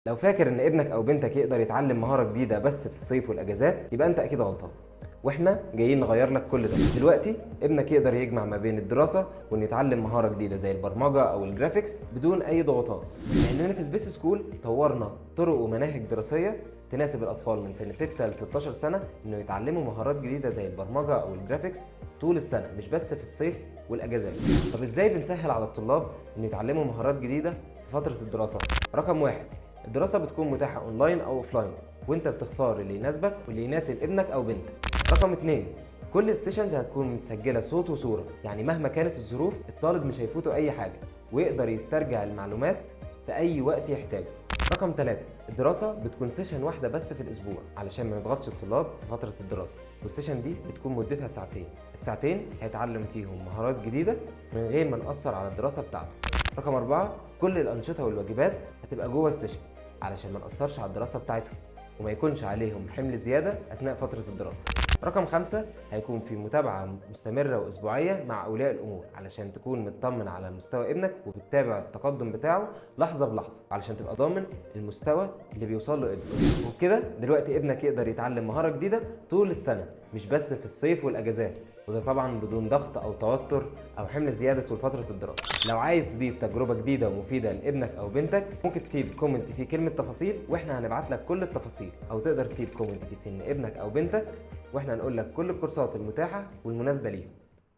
لو فاكر ان ابنك او بنتك يقدر يتعلم مهارة جديدة بس في الصيف والاجازات، يبقى انت اكيد غلطان، واحنا جايين نغير لك كل ده. دلوقتي ابنك يقدر يجمع ما بين الدراسة وانه يتعلم مهارة جديدة زي البرمجة او ال graphics بدون اي ضغوطات، لاننا في Space School طورنا طرق ومناهج دراسية تناسب الاطفال من سن 6 ل 16 سنة انه يتعلموا مهارات جديدة زي البرمجة او ال graphics طول السنة، مش بس في الصيف والاجازات. طب ازاي بنسهل على الطلاب ان يتعلموا مهارات جديدة في فترة الدراسة؟ رقم 1، الدراسة بتكون متاحة اونلاين او offline، وانت بتختار اللي يناسبك واللي يناسب ابنك او بنتك. رقم 2، كل ال sessions هتكون متسجلة صوت وصورة، يعني مهما كانت الظروف الطالب مش هيفوته اي حاجة ويقدر يسترجع المعلومات في اي وقت يحتاجه. رقم 3، الدراسة بتكون session واحدة بس في الأسبوع علشان ما نضغطش الطلاب في فترة الدراسة، وال session دي بتكون مدتها ساعتين، الساعتين هيتعلم فيهم مهارات جديدة من غير ما نأثر على الدراسة بتاعته. رقم 4، كل الأنشطة والواجبات هتبقى جوه ال session علشان ما نأثرش على الدراسة بتاعتهم وما يكونش عليهم حمل زيادة أثناء فترة الدراسة. رقم 5، هيكون في متابعة مستمرة وأسبوعية مع أولياء الأمور علشان تكون مطمن على مستوى ابنك وبتتابع التقدم بتاعه لحظة بلحظة علشان تبقى ضامن المستوى اللي بيوصل له ابنك. وبكده دلوقتي ابنك يقدر يتعلم مهارة جديدة طول السنة، مش بس في الصيف والأجازات، وده طبعا بدون ضغط أو توتر أو حمل زيادة طول فترة الدراسة. لو عايز تضيف تجربة جديدة ومفيدة لابنك أو بنتك، ممكن تسيب comment فيه كلمة تفاصيل واحنا هنبعت لك كل التفاصيل، أو تقدر تسيب comment في سن ابنك أو بنتك واحنا هنقول لك كل الكورسات المتاحة والمناسبة ليهم.